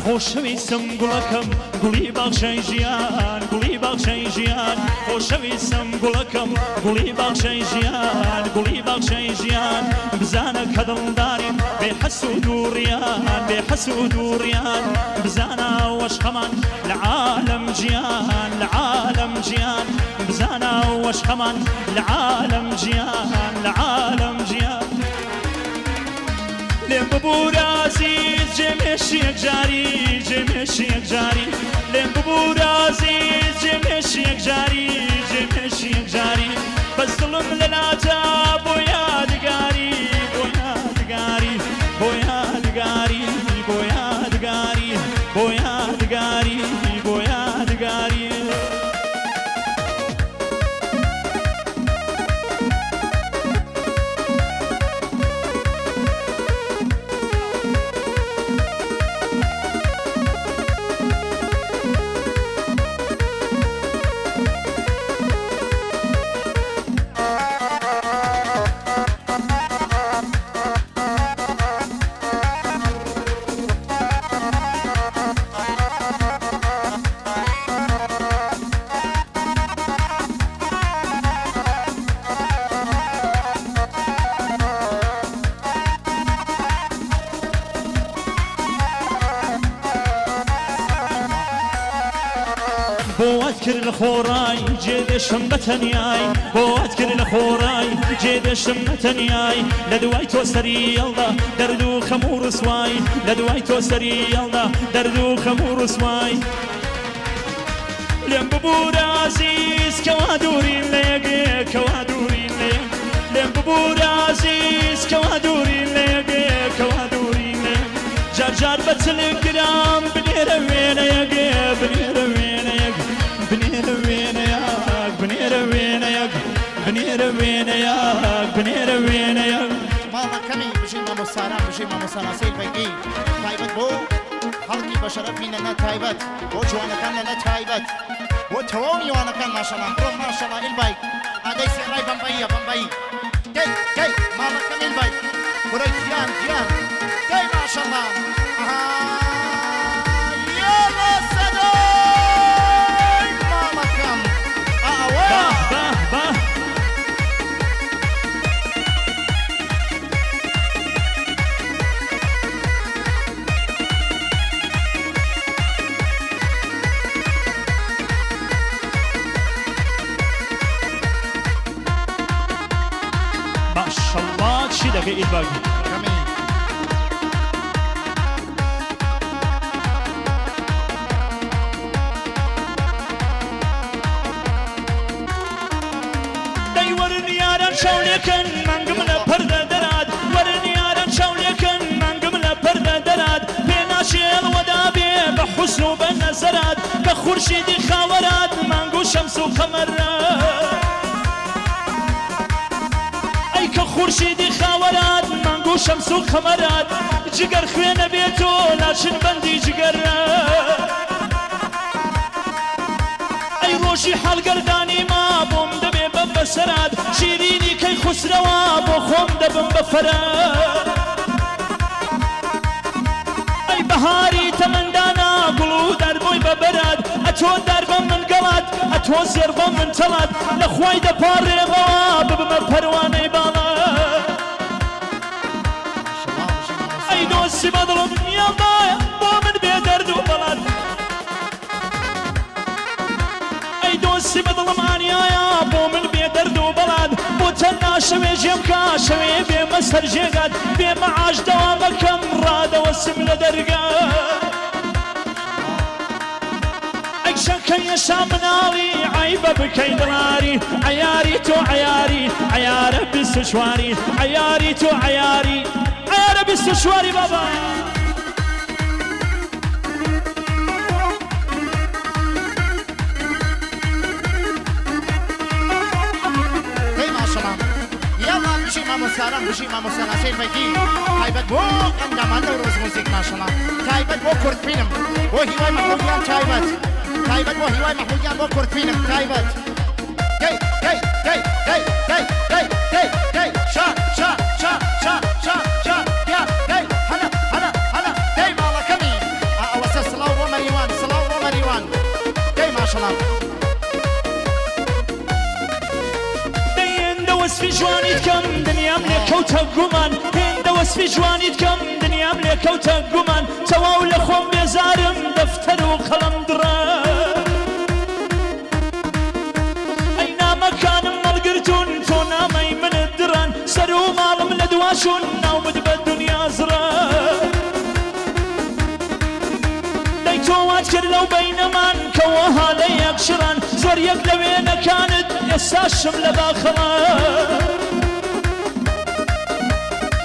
خۆشەویستم گوڵەکەم گوڵی باخچەی ژیان گوڵی باخچەی ژیان خۆشەویستم گوڵەکەم گوڵی باخچەی ژیان گوڵی باخچەی ژیان بزانە کە دڵداریم بێ حەسوود و ڕیان بێ حەسوود و ڕیان بزانە وەشقەمان لە عالەم جیان لە عالەم جیان بزانە وەشقەمان لە عالەم جیان لە عالەم جیان. لێم ببورە ئازیز جێمێشی یەکجاری جێمێشی یەکجاری لێم ببورە ئازیز جێمێشی یەکجاری جێمێشی یەکجاری بەس دڵم لە لاجا بۆ یادگاری بۆ یادگاری بۆ یادگاری بۆ یادگاری بۆ یادگاری بۆ یادگاری. بۆ وات کرد لە خۆڕای جێ دێشم بە تەنیای بۆ وات کرد لە خۆڕای جێ دێشم بە تەنیای لە دوای تۆ سەری یەڵدا دەرد و خەم و ڕسوای لە دوای تۆ سەری یەڵدا دەرد و خەم و ڕسوای لێم ببورە ئازیز کەوا دوورین لە یەک کەوا دوورین لە یەک لێم ببورە ئازیز کەوا دوورین لە یەک کەوا دوورین لە یەک جار جار بە چلک گرام بنێرە وێنەیەک بنێرە وێنەیەک بنێرە وێنەیەک بنێرە وێنەیەک بنێرە وێنەیەک بنێرە وێنەیەک. ماڵەکەمی بژی مامۆستاران بژی مامۆستا ناسیر بەگی تایبەت بۆ خەڵکی بەشەرەفی نەنە تایبەت بۆ جوانەکان نەنە تایبەت بۆ تەواو میوانەکان ماشەڵا بڕۆ ماشەڵا ئیلبای ئادەی سێڕای بەمبەییە بەمبەیی دەی دەی ماڵەکەم ئیلبای کورە گیان گیان دەی ماشەڵا ئەها یاڵا سەدای ماڵەکەم ئا ئەوە. باه باه باه. ماشەڵڵا چی دەکەی ئیدباگ. کەمی. دەی وەرن یاران چاو لێکەن مانگم لە پەردە دەرات وەرن یاران چاو لێکەن مانگم لە پەردە دەرات پێ ناچێ ئەڵوەدا بێ بە حوسن و بە نەزەرات بە خورشیدی خاوەرات مانگ و شەمس و قەمەرات ئەی کە خورشیدی خاوەرات مانگ و شەمس و قەمەرات جگەر خوێنە بێ تۆ لاچن بەندی جگەرات. ئەی ڕۆژی حاڵگەردانی ما بۆم دەبێ بە بەسەرات شیرینی کەی خوسرەوا بۆ خۆم دەبم بە فەرات ئەی بەهاری تەمەندانا گوڵ و دار بۆی بە بەرات ئەتۆ دار بە من گەڵات ئەتۆ زێڕ بە من تەڵات لە خوای دەپاڕێمەوە ببمە پەروانەی باڵات ئەی دۆستی بەدڵم یەڵدایە بۆ من بێ دەرد و بەڵات. ئەی دۆستی بە دڵم ئانیایە بۆ من بێ دەرد و بەڵات بۆ تەنها شەوێ جێم کا شەوێ بێمە سەر جێگات بێ مەعاش دەوامەکەم ڕادەوەستم لە دەرگات ئەی شەکەی یەشا مناڵی عەیبە بکەی دڵاری عەیاری تۆ عەیاری عەیارە بیست و چواری عەیاری تۆ عەیاری عەیارە بیست و چواری بابا. دەی ماشەڵا یاڵا بژی مامۆستاران بژی مامۆستا ناسیر بەگی تایبەت بۆ ئەندامان نەورۆز موزیک ماشەڵا تایبەت بۆ کورد فیلم بۆ هیوای مەحمودیان تایبەت تایبەت بۆ هیوای مەحمودیان بۆ کورد فیلم تایبەت دەی دەی دەی دەی دەی دەی دەی دەی شا شا شا شا شا شا یا دەی هەلە هەلە هەلە دەی ماڵەکەمی ئا ئەوەسە. جوانیت کەم دنیام لێ کەوتە گومان هێندە وەسفی جوانیت کەم دنیام لێ کەوتە گومان تەواو لە خۆم بێزارم دەفتەر و قەڵەم دڕا ئەی نامەکانم هەڵگرتوون تۆ نامەی منت دڕان سەر و ماڵم لە دوا چوون ناومت بە دنیا زڕا دەی تۆ وات کرد لەو بەینەمان کە وەها لە یەک چڕان زۆر یەک لە وێنەکانت ئێستاشم لە باخەڵە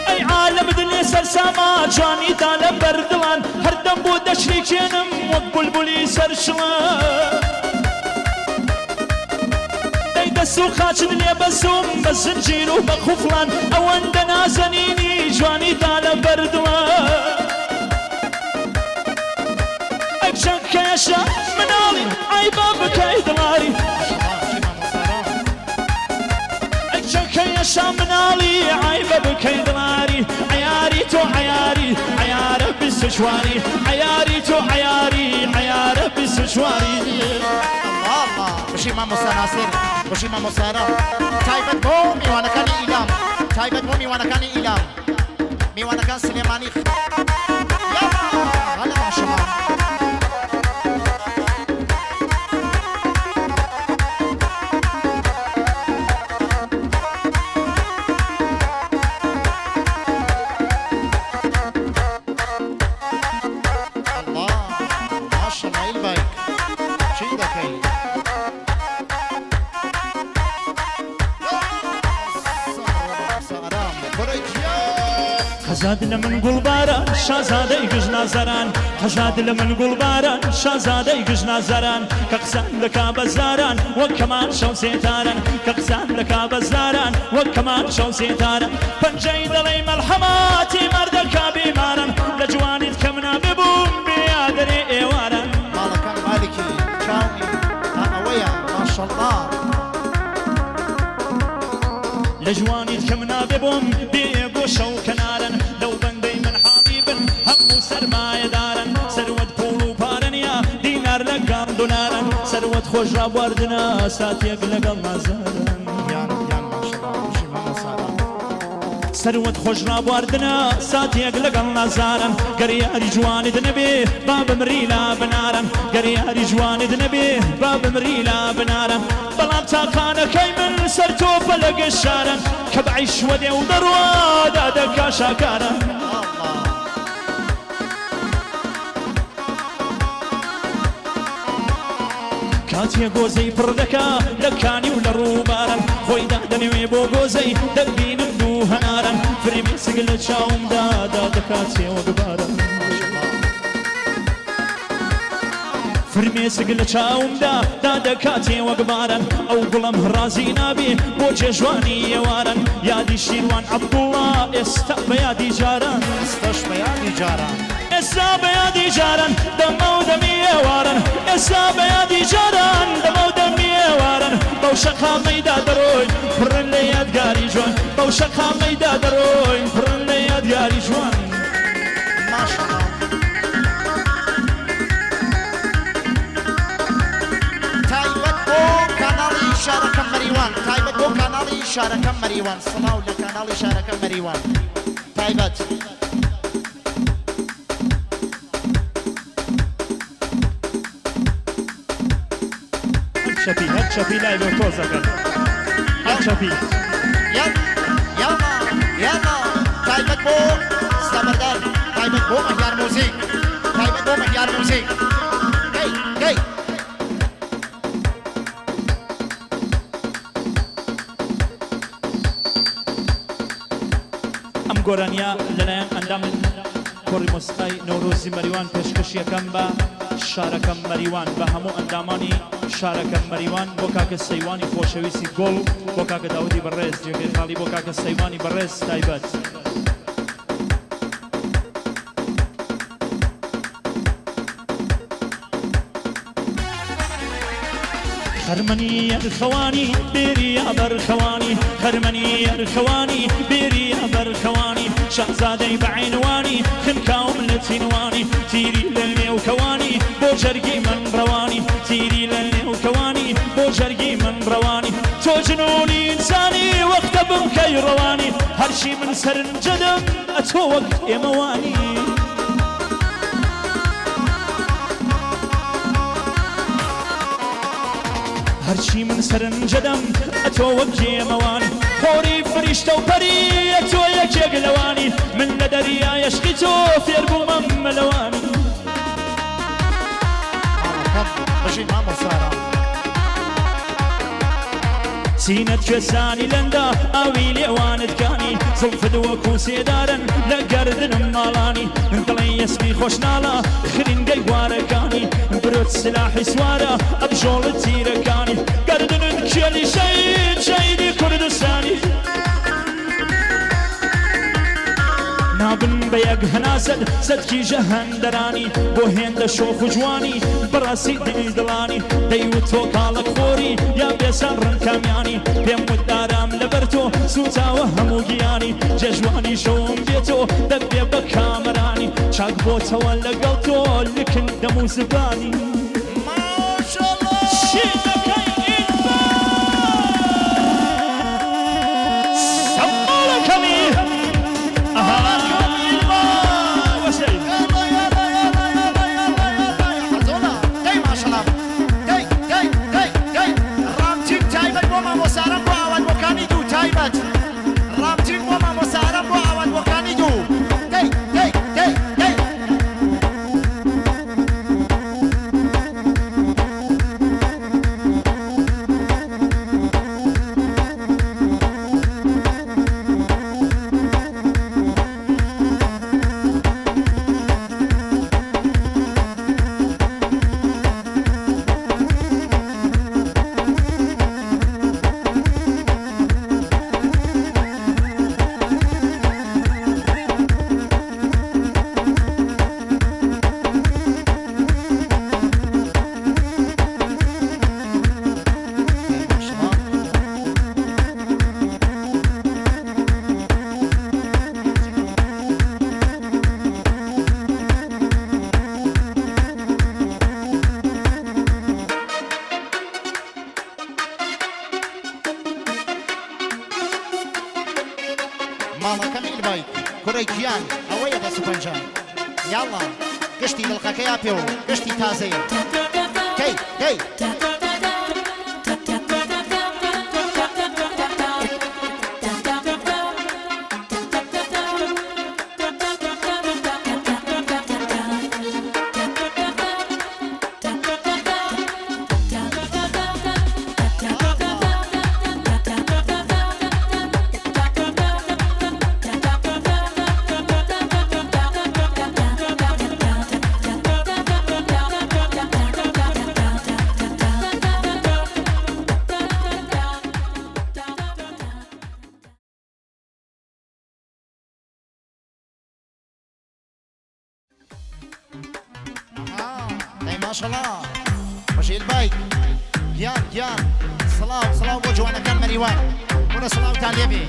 ئەی عالەمت لێ سەرسامە جوانیتا لە بەر دڵان هەردەم بۆ دەچریکێنم وەک بولبولی سەر چڵە دەی دەست و قاچت لێ بەستووم بە زنجیر و بە قوفڵان ئەوەندە نازەنینی جوانیتا لە بەر دڵان ئەی چەند کێشە مناڵی عەیبە بکەی دڵاری. ئەی چەند کێشە مناڵی عەیبە بکەی دڵاری عەیاری تۆ عەیاری عەیارە 24ی عەیاری تۆ عەیاری عەیارە 24ی. اللە اللە بژی مامۆستا ناسر بژی مامۆستا ئارام تایبەت بۆ میوانەکانی ئیلام تایبەت بۆ میوانەکانی ئیلام میوانەکان سلێمانی یاڵا هەلا ماشەڵا. اللە ماشەڵا ئیلبایک چی دەکەی؟ قەزاد لە من گوڵباران شازادەی گژ نازاران قەزاد لە من گوڵباران شازادەی گژ نازاران کە قسان دەکا بە زاران وەک کەمان شەو سێتاران کە قسان دەکا بە زاران وەک کەمان شەو سێتاران پەنجەی دەڵێی مەڵحەماتی مەردەکا بیماران لە جوانیت کەم نابێ بووم بێ یادەرێ ئێواران. ماڵەکان مالکی چاومی تا ئەوەیە ماشەڵا. لە جوانیت کەم نابێ بۆم بێ گۆشە و کەنارن لەو بەندەی من حاڵی بن هەموو سەرمایەدارن سەروەت پوڵ و پارە نیە دینار لەگەڵ دولارن سەروەت خۆش ڕابواردنە ساتێک لەگەڵ نازارن. گیان گیان ماشەڵا بژی مامۆستا. سەروەت خۆش ڕابواردنە ساتێک لەگەڵ نازارن گەر یاری جوانت نەبێ با بمری لا بنارن گەر یاری جوانت نەبێ با بمری لا بنارن بەڵام تاقانەکەی من سەر تۆپە لە گشت شارن کە بە عیشوە دێ و دەڕوا دادەکا شاکارن. کاتێ گۆزەی پڕ دەکا لە کانی و لە ڕووباران خۆی دادەنێوێ بۆ گۆزەی دەبینم دوو هەناران فرمێسک لە چاومدا دادەکا چێ وەک باران فرمێسک لە چاومدا دادەکا تێ وەک باران ئەو گوڵەم ڕازی نابێ بۆ جێژوانی ئێواران یادی شیروان عەبدوڵڵا ئێستا بە یادی جاران. ئێستاش بە یادی جاران. ئێستا بە یادی جاران دەمەو دەمی ئێواران ئێستا بە یادی جاران دەمەو دەمی ئێواران بەو شەقامەیدا دەڕۆین پڕن لە یادگاری جوان بەو شەقامەیدا دەڕۆین پڕن لە یادگاری جوان. ماشاءاللە. تایبەت بۆ کاناڵی شارەکەم مەریوان تایبەت بۆ کاناڵی شارەکەم مەریوان سڵاو لە کاناڵی شارەکەم مەریوان تایبەت. هەر چەپی هەر چەپی لای لۆ تۆزەکەن هەر چەپی. یاڵا یاڵا تایبەت بۆ سەبەردار تایبەت بۆ مەهیار موزیک تایبەت بۆ مەهیار موزیک گەی گەی. ئەم گۆرانیە لەلایەن ئەندام کۆڕی مۆسیقای نەورۆزی مەریوان پێشکەشی ئەکەم بە شارەکەم مەریوان بە هەموو ئەندامانی شارەکەم مەریوان بۆ کاکە سەیوانی خۆشەویستی گوڵ بۆ کاکە داودی بەڕێز جێگەی خاڵی بۆ کاکە سەیوانی بەڕێز تایبەت. خەرمەنی ئەرخەوانی بێریا بەرخەوانی خەرمەنی ئەرخەوانی بێریا بەرخەوانی شازادەی بە عینوانی خنکاوم لە تینوانی تیری لە نێو کەوانی بۆ. جەرگی من ڕەوانی، تیری لە نێو کەوانی، بۆ جەرگی من ڕەوانی. تۆ جنونی ئینسانی، وەختە بمکەی ڕەوانی، هەرچی من سەرنجدم، ئەتۆ وەک ئێمە وانی. هەرچی من سەرنجدم، ئەتۆ وەک ئێمە وانی. حۆری فریشتە و پەری، ئەتۆ یەکێک لەوانی، من لە دەریای ئەشقی تۆ فێر بوومە مەلەوانی. ماڵەکەم بژی مامۆستا. سینەت کوێستانی لەندا، ئاوی لێوانت کانی، زوڵفت وەکوو سێدارەن لە گەردنم ماڵانی، دڵێ یەسمی خۆشناڵە خرینگەی گوارەکانی، برۆت سلاحی سوارە ئەبژۆڵت تیرەکانی، گەردنت کێلی شەهید شەهیدی کوردستانی. نابن بە یەک هەناسەت سەد کیژە هەندەرانی، بۆ هێندە شۆخ و جوانی بەڕاستی دلی دڵانی، دەیوت تۆ کاڵەک خۆری یا بێسان ڕەنکامیانی، پێم وت ئارام لەبەر تۆ سووتاوە هەموو گیانی، جێژوانی شەوم بێ تۆ دەبێ بە کامەرانی، چاک بۆتەوە لەگەڵ تۆ لکن دەم و زبانی. ماشاءاللە. چی دەکەی ئینبا سەماڵەکەمی ئەها وەسەی. یاڵا یاڵا یاڵا یاڵا یاڵا یاڵا یا حەزۆڵا دەی ماشەڵا دەی دەی دەی دەی ڕامتیم تایبەت بۆ مامۆسارم بۆ ئاوات بۆکانی دوو تایبەت ڕامتیم بۆ مامۆسارم بۆ ئاوات بۆکانی دوو دەی دەی دەی دەی. ماڵەکەم ئیلبایک کوڕی گیان ئەوەیە دەست و پەنجە یاڵڵا گشتی دڵقەکەیا پێوە گشتی تازەیە کەی کەی. دەی ماشەڵا بەشیر بایک گیان گیان سڵاو سڵاو بۆ جوانەکان مەریوان کورە سڵاوتان لێبێ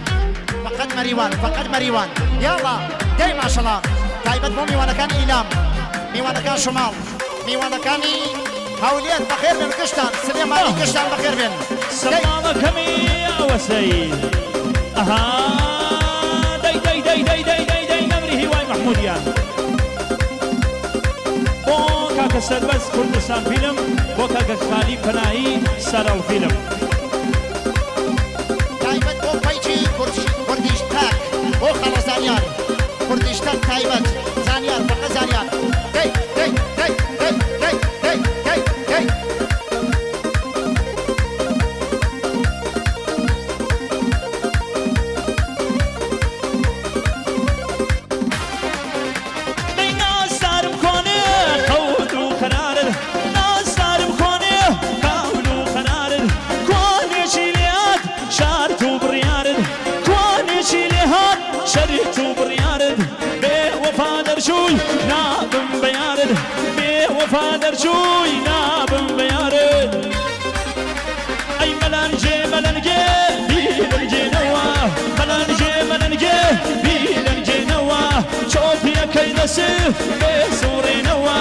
فقط مەریوان فقط مەریوان یاڵا دەی ماشەڵا تایبەت بۆ میوانەکان ئیلام میوانەکان شماڵ میوانەکانی هەولێر بەخێر بێن گشتان سلێمانی گشتان بەخێر بێن دەی. سەماڵەکەمی ئەوەسەی ئەها دەی دەی دەی دەی دەی دەی دەی نەمری هیوای مەحمودیان بۆ کاکە سەربەست کوردستان فیلم بۆ کاکە خالی پەناهی سەرەڵ فیلم. تایبەت بۆ پەیجی کوردیش تاک بۆ خاڵە زانیار کوردیش تاک تایبەت زانیار فەقە زانیار دەی دەی دەی دەی دەی دەی دەی دەی. دەی نازدارم کوانێ قەول و قەرارت، نازدارم کوانێ قەول و قەرارت، کوانێ چی لێهات شەرت و بڕیارت، کوانێ چی لێهات شەرت و بڕیارت، بێ وەفا دەرچووی نابم بە یارت، بێ وەفا دەرچووی نابم بە یارت. ئەی مەلەنگێ مەلەنگێ بیلەنگێنەوە، مەلەنگێ مەلەنگێ بیلەنگێنەوە، چۆپیەکەی دەسێ بێ سوڕێنەوە.